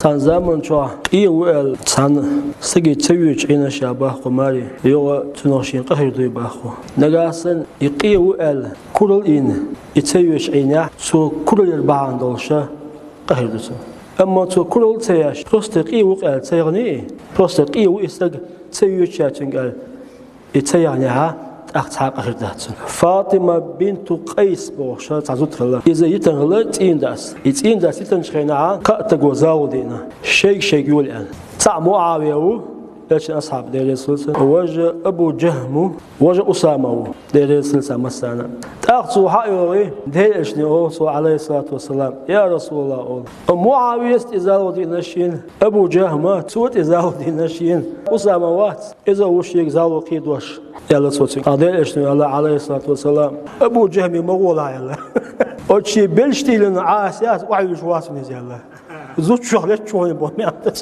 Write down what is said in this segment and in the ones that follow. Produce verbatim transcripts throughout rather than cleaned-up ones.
Цхьан заман чохь къе ву аьлла, цхьана стаге ца воьдуш Ӏийна ша боху маре, юха цунах шена къа хир дуй боху. Нагахь санна и къе ву аьлла, куралла йина, и ца воьдуш Ӏийнехь, цо куралла яр бахьана долуш къа хир ду цунна. Амма цо куралла ца еш, просто къе ву-кх аьлла ца яхний, просто къе ву и стаг, ца воьдуш ша цуьнга аьлла, и ца яхнехь, тӀаккха цхьа а къа хир дац цунна. Фатима бинту Къайс бохуш цхьа зуда хилла. Иза йитина хилла цӀийнан дас. И цӀийнан дас йитинчу хенахь, кхаа стаго зал ву диъна, шайга-шайга йола аьлла. Цхьаъ МуӀавия ву, элчан асхьаб, Делера салам, важа Абу Джахм ву, важа Усама ву, Делера салам, массарна. ТӀаккха цо хьаоьху, Делан элчане олу цо, Ӏалайхиссалату вассалам: «Я Расулаллах, — олу, — МуӀавияс тӀе зал ву диъна шена, Абу Джахма, цо тӀе зал ву диъна шена, Усама вац, иза ву шега зал ву кхийдош», — аьлла цо цуьнга. Делан элчано аьлла, Ӏалайхиссалату вассалам: «Абу Джахме ма гӀолахь», — аьлла. «Оцу шен белшаш тӀе йиллина Ӏаса яц, охьавуьйлуш вац хӀуна иза», — аьлла. Зудчух летта ву хьуна боху меанта.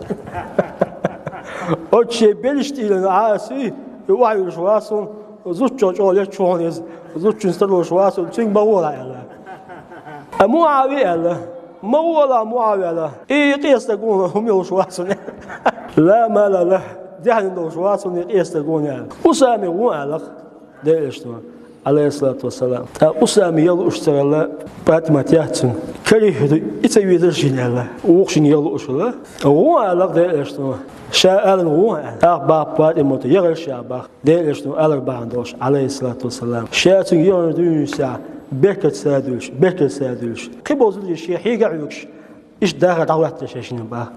Оцу шен белшаш тӀе йиллина Ӏаса, и охьавуьйлуш вац хӀуна, зудчух чӀогӀа летта ву хьуна иза, зудчуьнца тарлуш вац хӀуна, цуьнга ма гӀолахь, аьлла. А МуӀавия аьлла: «Ма гӀолахь, МуӀавия», — аьлла. «И къе стаг ву хьуна, хӀума йолуш вац хӀуна». «Ла мала лахь, даьхни долуш вац хӀуна и къе стаг ву хьуна», — аьлла. «Усама ву», — аьлла-кх Делан элчано, Ӏалайхиссалату вассалам. ТӀаккха Усама ян лууш ца велла, Патимат яц цунна. «Карайхьа ду, и ца везара шена», — аьлла. Вукху шен ян лууш хилла. «ГӀо», — аьлла-кх Делан элчано. Ша аларна гӀо аьлла. ТӀаккха боху Патимата: «ЯгӀар ша», — боху. Делан элчано алар бахьана долуш, Ӏалайхиссалату вассалам. Ша цуьнга яхана дуьйна сехь, беркат садуьйлуш, беркат садуьйлуш. Кхин болу зударий шен хьега а хьоьгуш, иштта дахар дӀахӀоьттира шайшинна боху.